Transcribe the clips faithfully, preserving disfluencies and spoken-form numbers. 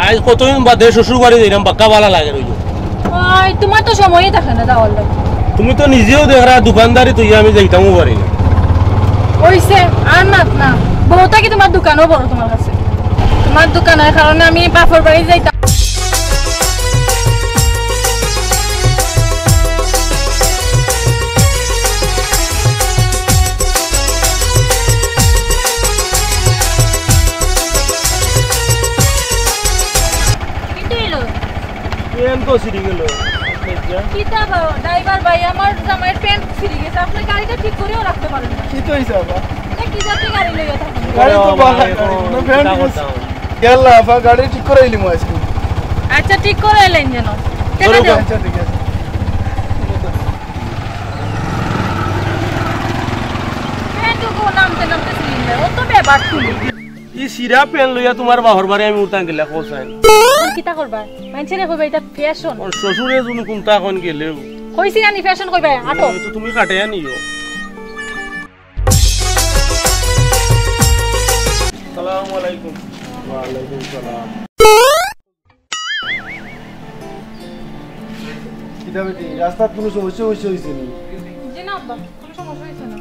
আইজ কতদিন বাদে শ্বশুর বাড়ি যাইরাম, বাক্কা ভালা লাগে রইল। ওই, তুমার তো সময়ই থাকে না যাওয়ার লাগি। তুমি তো নিজেও দেখরায়, দোকানদারি থইয়া আমি যাইতামও পারি না। অইছে, আর মাত না। বউ থাকি তুমার দোকানও বড় তুমার কাছে। তুমার দোকানর কারণে আমি বাপর বাড়ি যাইতাম। কিতা অইলো? প্যান্ট তো ছিঁড়ি গেল। কিতা বা, ড্রাইভার ভাই, আমার জামাইর প্যান্ট ছিঁড়ি গেছে, আপনি গাড়িটা ঠিক করেও রাখতে পারেন না। কিতা অইছে আবার? এটা কি জাতীয় গাড়ি লইয়া থাকেন? গাড়ি তো ওরে বালা, বাবা, গাড়ি, এখন না, প্যান্ট কিতা গেছে। করতাম? গেল না, আবার গাড়ি ঠিক করে আইলি মু আজকে। আচ্ছা, ঠিক করে আইলেন যেন। ঠিক আছে। আচ্ছা, ঠিক আছে। প্যান্টটুকু নামতে নামতে ছিঁড়ি গেল, ও তো বেবার তুলি। ই ছিঁড়া প্যান্ট লইয়া তুমার বাপর বাড়ি আমি উঠতাম কিলা, কও চাইন? কিতা করবা? মানষরে কইবা ইটা ফ্যাশন। ওর শ্বশুরে জুন কুনটা কইন গেলেও। কইছি আমি ফ্যাশন কইবা, আটো। এ, তো তুমি কাটাইয়া নিও। সালামু আলাইকুম। ওয়ালাইকুম সালাম। কিতা বেটি, রাস্তাত কুনু সমস্যা অইছে, অইছে নি? জি না আব্বা, কুনু সমস্যা অইছে না।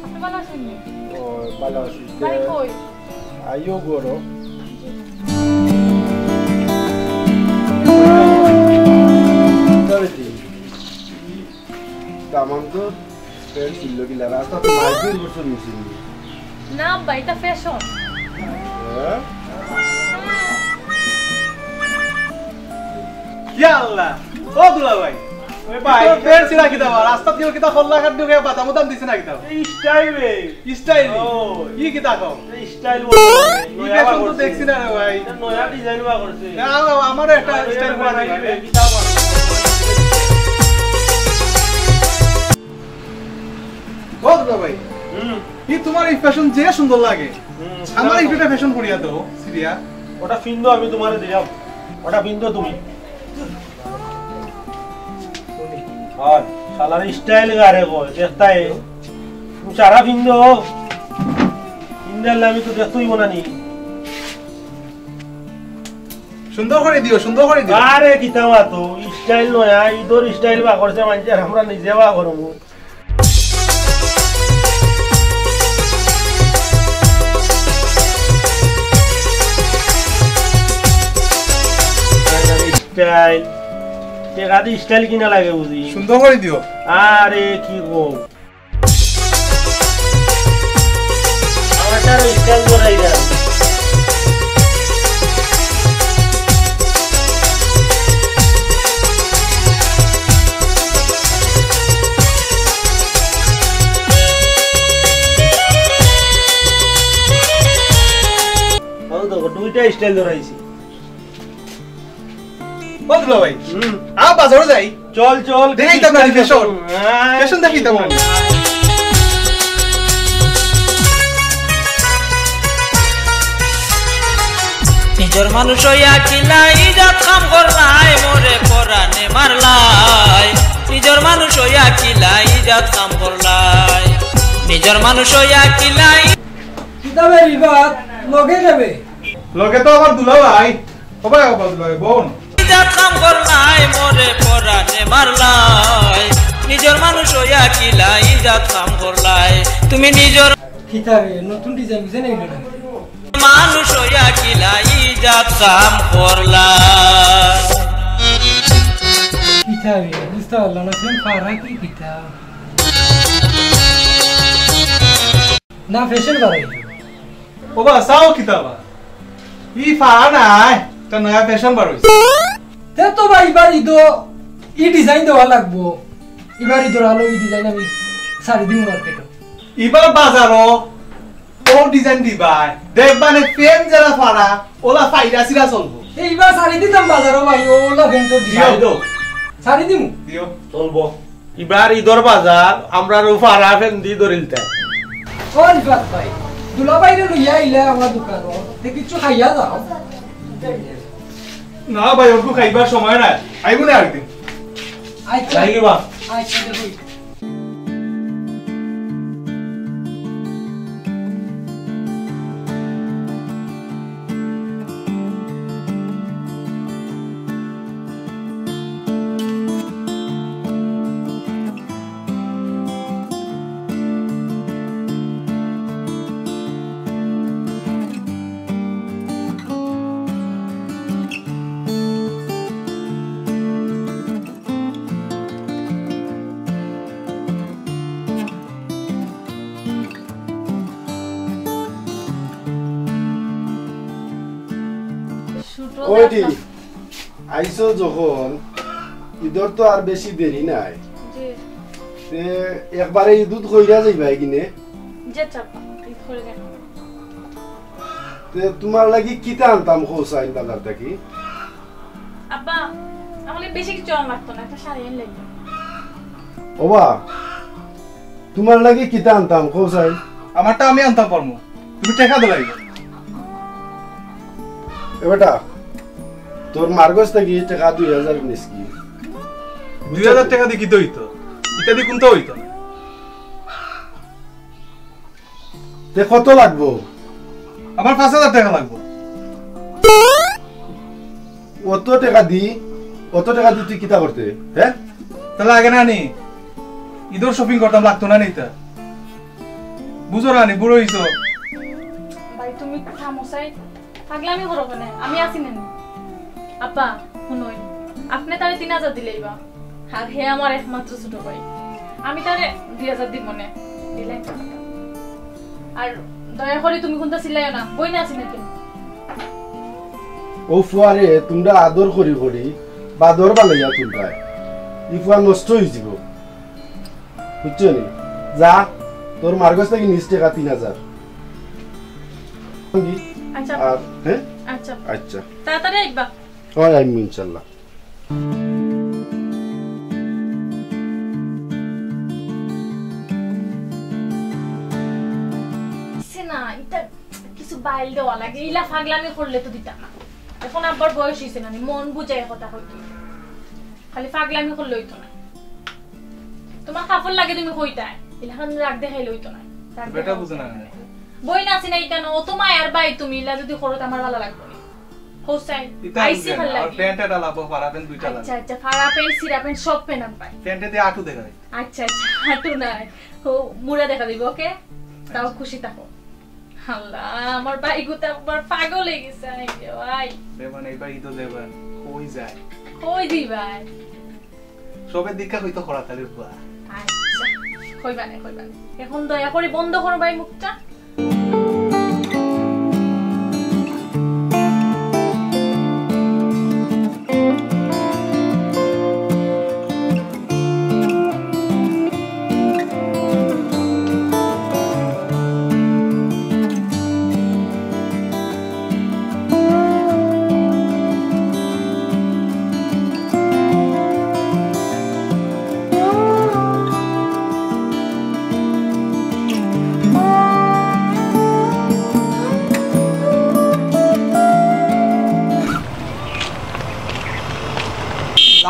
আপনি ভালা আছেন নি? ও, ভালা আছি। বাড়ি কই? আইও ঘরো। কিতা বেটি, দামান তো প্যান্ট ছিঁড়লো কিলা, রাস্তাত তো মাইর দূর করছে মিছিল। না আব্বা, ইটা ফ্যাশন। হ্যাঁ? ইয়া আল্লাহ, ও দুলা ভাই, ওই ভাই, তোর প্যান্ট ছিঁড়া কিতা বা? রাস্তাত কেউ কিতা খল্লা কাট ঢুকে বাদাম উদাম দিছে না কিতা? এই স্টাইল রে। স্টাইল? ও। ই কিতা কও? এই স্টাইল বলে। ই ফ্যাশন তো দেখছি না রে ভাই। এটা নয়া ডিজাইন বার করছে। না, আমারও একটা স্টাইল বানাই দিবে। কিতা বা? ও দুলা ভাই, হুম। ই তুমার ই ফ্যাশন যে সুন্দর লাগে। হুম, আমার ই ফ্যাশন করিয়া দাও, সিরিয়া। ওটা ফিন্দো, আমি তুমারে দিলাম। ওটা ফিন্দো তুমি। আর শালার স্টাইল গারে কয়, দেখতায়। তুমি সারা ফিন্দো। ফিন্দাইলে আমি তো দেখতেই মনে নি। সুন্দর করি দিও, সুন্দর করি দিও। আরে কিতা বা তো, স্টাইল নয়া, ইদর স্টাইল বার করছে মানষে, আর আমরা নিজে বার করমু। স্টাইল। টেকা দি স্টাইল কিনা লাগে বুঝি। সুন্দর করি দিও। আরে কি কও? আমারটারও স্টাইল করাই দাও। ও দেখো, দুইটা স্টাইল ধরাইছি। ও দুলা ভাই, হুম। আ, বাজারো যাই। চল, চল, দেখাইতাম না কি ফ্যাশন। হ্যাঁ। ফ্যাশন দেখাইতাম না। নিজর মানুষ অইয়া কিলা ইজাত কাম করলায়, মোরে পরানে মারলায়। নিজর মানুষ অইয়া কিলা ইজাত কাম করলায়, নিজর মানুষ অইয়া কিলা ই- কিতাবে রিবাত লগে যাবে। লগে তো আমার দুলা ভাই। ও ভাই, ও ভাই, দুলা ভাই, বোন। ইজাত কাম করলায়, মোরে পরানে মারলায়। নিজর মানুষ অইয়া কিলা ইজাত কাম করলায়। তুমি নিজর কিতাবে নতুন ডিজাইন বুঝে নেই না। মানুষ অইয়া কিলা ইজাত কাম করলায়। কিতাবে বুঝতে পারলাম না, তুমি পারা কি কিতা? না, ফ্যাশন বাড়াই। ও বা, চাও কিতা বা? ই ফাড়া নায়, তা নয়া ফ্যাশন বার অইছে। তে তো ভাই, ইবার ইদো ই ডিজাইন দেওয়া লাগবো। ইবার ইদোর আলো ই ডিজাইন আমি সারি দিমু মার্কেটো। ইবার বাজারো ও ডিজাইন দিবায়। দেখবানে প্যান্ট যেলা ফাড়া, ওলা ফাইরা ছিরা চলবো। এইবার সারি দিতাম বাজারো ভাই, ওলা প্যান্টর দিও। ডিজাইন। দিও। সারি দিমু। দিও। চলবো। ইবার ইদর বাজার, আমরার ও ফাড়া ফেন্দি ধরিলতা। ও রিফাত ভাই, দুলাভাইরে লইয়া আইলে আমার দোকানো, তে কিছু খাইয়া যাও। না ভাই, ওরকম খাইবার সময় নাই, আইবো না আরেকদিন। আচ্ছা। যাই বা। আচ্ছা, দেখো। ওইটি, আইছো যখন, ঈদর তো আর বেশি দেরি নাই। জি। তে একবারে ঈদ উদ কইরা যাইবায় কিনে? জি আব্বা, ঈদ করি যাইমু। তে তুমার লাগি কিতা আনতাম কও চাইন বাজার থাকি? আব্বা, আমার লাগি বেশি কিছু আনা লাগতো না, একটা শাড়ি আনলেই। ওবা, তুমার লাগি কিতা আনতাম কও চাইন? আমারটা আমি আনতাম পারমু, তুমি টেকা দিলাইবা। এ বেটা, তোর মার গেছ থাকি টেকা দুই হাজার নিস কি? দুই হাজার টেকা দি কিতা অইতো? ইতা দি কুন্তা অইতো না। তে কত লাগবো? আমার পাঁচ হাজার টেকা লাগবো। অত টেকা দি, অত টেকা দি তুই কিতা করতে, হে? তে লাগে না নি? ঈদর shopping করতাম, লাগতো না নি ইতা? বুঝো না নি, বুড়া অইছো। ভাই, তুমি থামো চাই, পাগলামি করো কেনে? আমি আছি না নি? আব্বা, হুনইন, আপনে তারে তিন হাজার দিলাইবা, আর হে আমার একমাত্র ছোট ভাই, আমি তারে দুই হাজার দিমু নে, দিলাইন। আর দয়া করি তুমি কুন্তা চিল্লাইও না, বইন আছি না নি? ও ফুয়ারে তুমরা আদর করি করি বাদর বানাইয়া তুলরায়, ই ফুয়া নষ্ট অইযিবো। বুঝছো নি? যা, তোর মার গেছ থাকি নিস টেকা তিন হাজার। আচ্ছা। আর, হে? আচ্ছা। আচ্ছা। তাড়াতাড়ি আইবা। অয়, আইমু ইনশাল্লাহ। সে না, ইতা কিছু বাইল দেওয়া লাগে, ইলা পাগলামি করলে তো দিতা না। এখন আব্বার বয়স অইছে না নি, মন বুঝাইয়া কথা কইতে। খালি পাগলামি করলে অইতো না। তুমার কাপড় লাগে তুমি কইতায়, ইলাখান রাগ দেখাইলে অইতো না। রাগ বেটা দেখাও। বুঝে না কেনে? বইন আছি না নি কেনে? অত মায়ার ভাই তুমি, ইলা যুদি করো তে আমার ভালা লাগবো নি। হোসাইন, ইতা আইসি বুঝে না, ভালা আমার লাগে। প্যান্ট এটা লাভো, ফাড়া প্যান্ট দুইটা লাগে। আচ্ছা, আচ্ছা, ফাড়া প্যান্ট, ছিঁড়া প্যান্ট সব প্যান্ট আনবায়। প্যান্টে দিয়া আটু দেখা যায়। আচ্ছা, আচ্ছা, আটু নাই। ও, মুড়া দেখা দিবো, ওকে? তাও খুশি থাকো। আল্লাহ, আমার ভাইগু তো একবার পাগল অই গেছে, আই রে ভাই। দেবান, এইবার ঈদো দেবান, কই যায়? কই দিবায়? সবে দেখা অইতো খরাতালির ফুয়া। আচ্ছা, কইবানে, কইবানে। এখন দয়া করি বন্ধ করো ভাই মুখটা।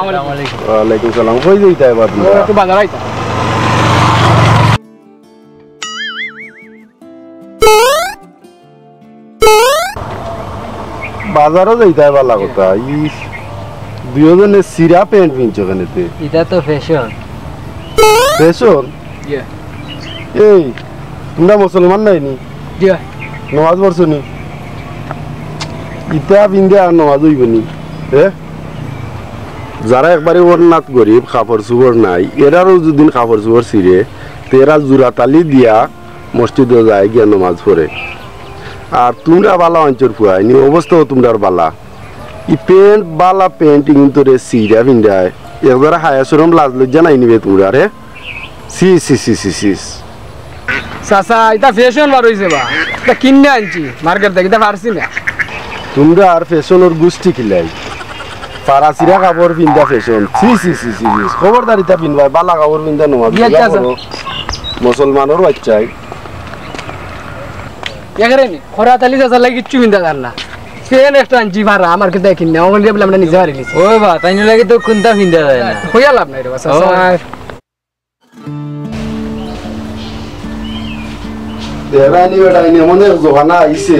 আসসালামু আলাইকুম। ওয়ালাইকুম সালাম। কই যাইতায় বা তুমরা? একটু বাজার আইতাম। বাজারো যাইতায় ভালা কথা। ই দুইওজনে ছিঁড়া প্যান্ট পিনছো কেনে তে? ইটা তো ফ্যাশন। ফ্যাশন? ইয়া। এই, তুমরা মুসলমান নায় নি? ইয়া। নমাজ পড়ছো নি? ইতা পিন্দে আর নমাজ অইবো নি? হে? যারা একবারে অনাথ গরিব, কাপড় চুপড় নাই, এরারও যুদি কাপড় চুপড় ছিঁড়ে, তে এরা জুরাতালি দিয়া মসজিদো যায় গিয়া নমাজ পড়ে। আর তুমরা ভালা অঞ্চর ফুয়া, ইনি অবস্থাও তুমরার ভালা। ই প্যান্ট, ভালা প্যান্ট, ইগুন তো রে ছিঁড়া পিন্দায়। একবারে হায়া শরম লাজ লজ্জা নাই নি বে তুমরার, হে? ছি, ছি, ছি, ছি, ছি। চাচা, ইটা ফ্যাশন বার অইছে বা। ইটা কিনে আনছি মার্কেট থাকি, ইটা পারছি না। তুমরার ফ্যাশনর গুষ্টি কিলাই। ফাড়া ছিঁড়া কাপড় পিন্দা ফ্যাশন। ছি, ছি, ছি, ছি, ছি। খবরদার ইতা পিনবায়, ভালা কাপড় পিন্দা নমাজ ইয়া, পড়ো। মুসলমানর বাইচ্চায়। এখানে নি, খরাতালি চাচার লাগি কিচ্ছু পিন্দা যার না। প্যান্ট একটা আনছি ফাড়া, আমার কিতা কিনে, আমার কিতা বলে আমরা নিজে পারি নিছি। ওই বা, তাইন লাগি তো কুন্তা পিন্দা যায় না। কইয়া লাভ নাই রে বা, চাচা। ও। দেরানি বেটা, ইনে মনে এক জোগানা আইছে।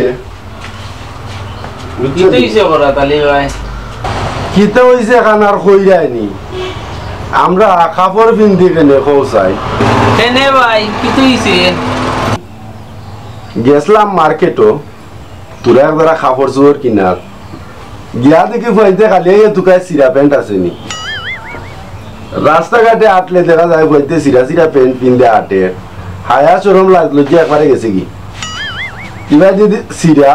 বুঝছো কিতা নি? অইছে খরাতালি ভাই? কিতা অইছে এখান আর কইরায় নি? আমরা কাপড় পিন্দি কেনে কও চাই? কেনে ভাই, কিতা অইছে? গেছলাম মার্কেটো, তোরা এক জোড়া কাপড় চোপড় কিনাত। গিয়া দেখি ফুয়াইন্তে খালি এই তুকায় ছিঁড়া প্যান্ট আছে নি। রাস্তাঘাটে আটলে দেখা যায় ফুয়াইন্তে ছিঁড়া ছিঁড়া প্যান্ট পিন্দে আটে। হায়া শরম লাজ লজ্জা একবারে গেছে গি। ইবা যদি ছিঁড়া,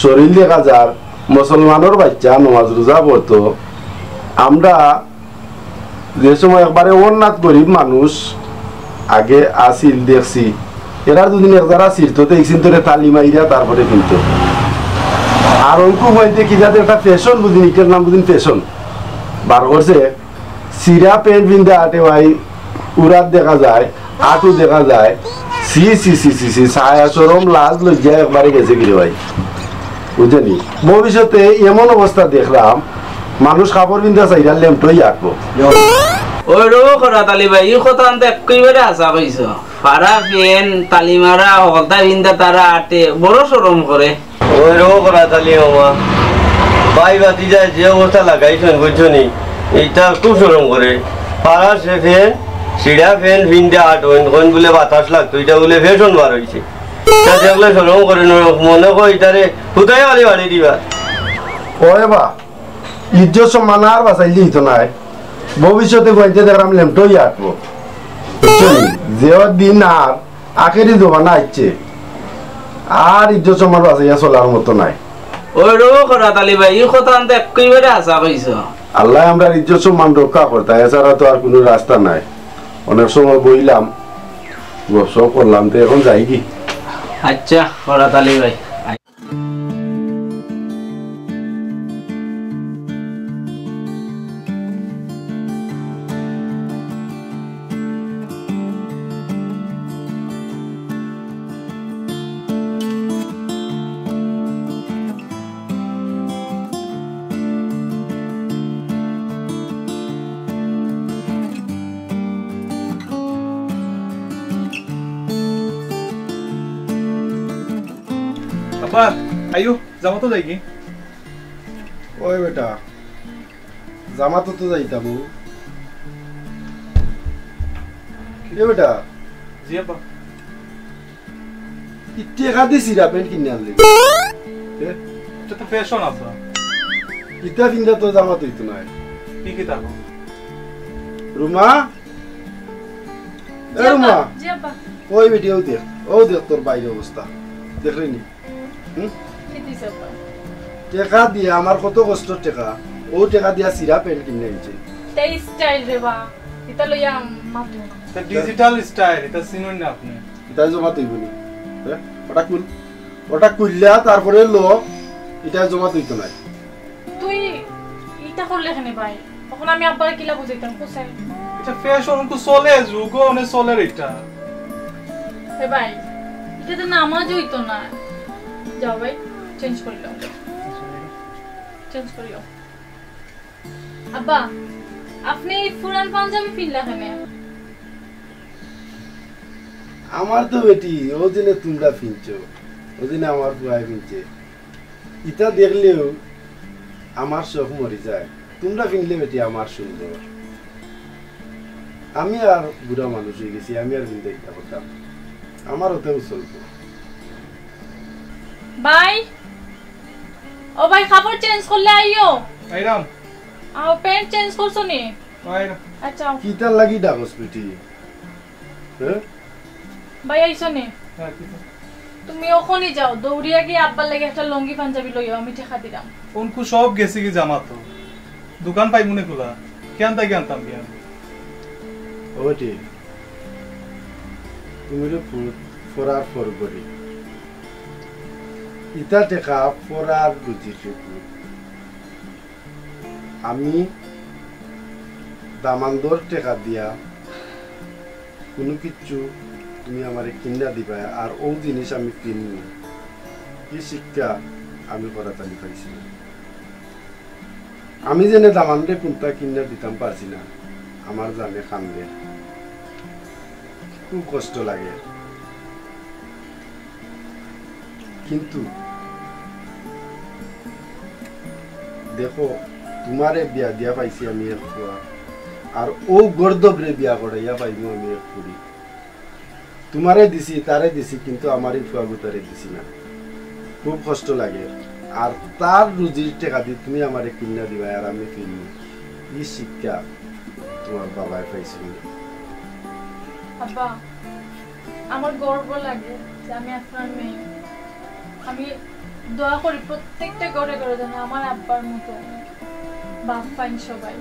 শরীল দেখা যার, মুসলমানর বাইচ্চা নমাজ রোজা পড়তো, আমরা যে সময় একবারে অনাথ গরিব মানুষ আগে আছিল দেখছি, এরার দুদিন এক জারা ছিড়তো, তো এক সিন ধরে তালি মাইরা তারপরে কিনতো। আর অনকু মধ্যে কি জাতে একটা ফ্যাশন বুঝিন, ইটার নাম বুঝিন ফ্যাশন, বার করছে। ছিড়া প্যান্ট পিন্দা আটে ভাই, উরাত দেখা যায়, আটু দেখা যায়। ছি, ছি, ছি, ছি, ছি, ছায়া শরম লাজ লজ্জা একবারে গেছে গিরে ভাই। বুঝছনি? ভবিষ্যতে এমন অবস্থা দেখরাম, মানুষ কাপড় পিন্দা চাইরা লেমটই আটবো। ওই রো করাত আলী ভাই, ই কথা আনতে একেবারে হাছা কইছো। ফাড়া প্যান্ট, তালি মারা, হকলতা পিন্দা তারা আটে, বড় শরম করে। ওই রো করাত আলী মামা, ভাই ভাতিজায় যে অবস্থা লাগাইছইন, বুঝছনি? ইটা খুব শরম করে। ফাড়া সে প্যান্ট, ছিড়া প্যান্ট পিন্দা আটইন, কইন বুলে বাতাস লাগতো, ইটা বুলে ফ্যাশন বার অইছে। ইটা দেখলে শরম করে, ন-, মনে কয় ইটারে হুতাই বাড়ি বাড়ি দিবা। ওরে বা, ইজ্জত সম্মান আর বাঁচাইলে অইতো নায়। ভবিষ্যতে কইতে দেখরাম লেমটই আটবো। বুঝছনি? যে দিন আর আখেরি জমানা আইছে, আর ইজ্জত সম্মান বাঁচাইয়া চলার মতো নায়। ওই রো করাত আলী ভাই, ই কথা আনতে একেবারে হাছা কইছো। আল্লায় আমরার ইজ্জত সম্মান রক্ষা করতা, এছাড়া তো আর কুনু রাস্তা নাই। অনেক সময় বইলাম, গপসপ করলাম, তো এখন যাইগি। আচ্ছা, করাত আলী ভাই। আব্বা, আইও, জামাতো যাইগি। ওই বেটা, জামাতো তো যাইতাম। এ বেটা, জি আব্বা। ই টেকা দি ছিড়া প্যান্ট কিনে আনলি। এ? ইটা তো ফ্যাশন আব্বা। ইটা পিন্দা তো জামাত অইতো নায়। কি কি থাকো? রুমা? এ জি আব্বা, রুমা? জি আব্বা। ওই বেটি, ও দেখ, ও দেখ তোর ভাইর অবস্থা। দেখলি নি? হুম? কি দিছে আব্বা? টেকা দিয়া, আমার কত কষ্টর টেকা, ও টেকা দিয়া ছিড়া প্যান্ট কিনে আনছে। ইটা স্টাইল রে বা, ইটা লইয়া মাতমু না। ইটা ডিজিটাল স্টাইল, ইটা চিনইন না আপনে। ইটা জমাত অইবো নি? হ্যাঁ? ওটা খুল, ওটা খুললা তারপরে ল, ইটা জমাত অইতো নায়। তুই ইটা করলে কেনে ভাই? অখন আমি আব্বারে কিলা বুঝাইতাম, কও চাই? ইটা ফ্যাশন, অখন চলে, যুগ অনে চলের ইটা। এ ভাই, ইটা তো নামাজ অইতো না। যাও ভাই, চেঞ্জ করি লও। চেঞ্জ করি লও। আব্বা, আপনে ই পুরান পাঞ্জাবি পিনলা কেনে? আমার তো বেটি, ও দিনে তুমরা পিনছো, ও দিনে আমার পুয়ায় পিনছে। ইটা দেখলেউ আমার শখ মরি যায়। তুমরা পিনলে বেটি আমার সুন্দর। আমি আর বুড়া মানুষ অইগেছি, আমি আর পিনতে ইটা করতাম। আমার অতেউ চলতো। ভাই, ও ভাই, কাপড় চেঞ্জ করলে আইও। আইরাম। আও, প্যান্ট চেঞ্জ করছো নি? আইরাম। আচ্ছা, আও। কিতার লাগি ডাকস বেটি? হ্যাঁ? ভাই, আইছো নি? হ্যাঁ, কিতা? তুমি অখনই যাও, দৌড়িয়া গিয়া আব্বার লাগি একটা লুঙ্গি পাঞ্জাবি লইও, আমি টেকা দিরাম। অনকু সব গেছিগি জামাতো। দোকান পাইমু নে খোলা? কিয়ান থাকি আনতাম কিয়ান? ও বেটি, তুমি তো ফু-, ফরার ফর করি। ইতা টেকা ফরার রুজির টেকা। আমি দামান্দর টেকা দিয়া কুনু কিচ্ছু তুমি আমারে কিনা দিবায়, আর অউ জিনিস আমি কিনমু। ই শিক্ষা আমি করাত আলী পাইছি না। আমি যেনে দামান্দরে কুন্তা কিনা দিতাম পারছি না, আমার জানে কান্দে, খুব কষ্ট লাগে। কিন্তু দেখো, তুমারে বিয়া দিয়া পাইছি আমি এক ফুয়া, আর অউ গর্দভরে বিয়া করাইয়া পাইমু আমি এক ফুড়ি। তুমারে দিছি, তারে দিছি, কিন্তু আমার ই ফুয়াগুতারে দিছি না। খুব কষ্ট লাগে। আর তার রুজির টেকা দি তুমি আমারে কিনা দিবায়, আর আমি কিনমু। ই শিক্ষা তুমার বাবায় পাইছইন না। আব্বা, আমার গর্ব লাগে যে আমি আপনার মেয়ে। আমি দোয়া করি প্রত্যেকটা ঘরে ঘরে যেন আমার আব্বার মতো বাপ পাইন সবাই।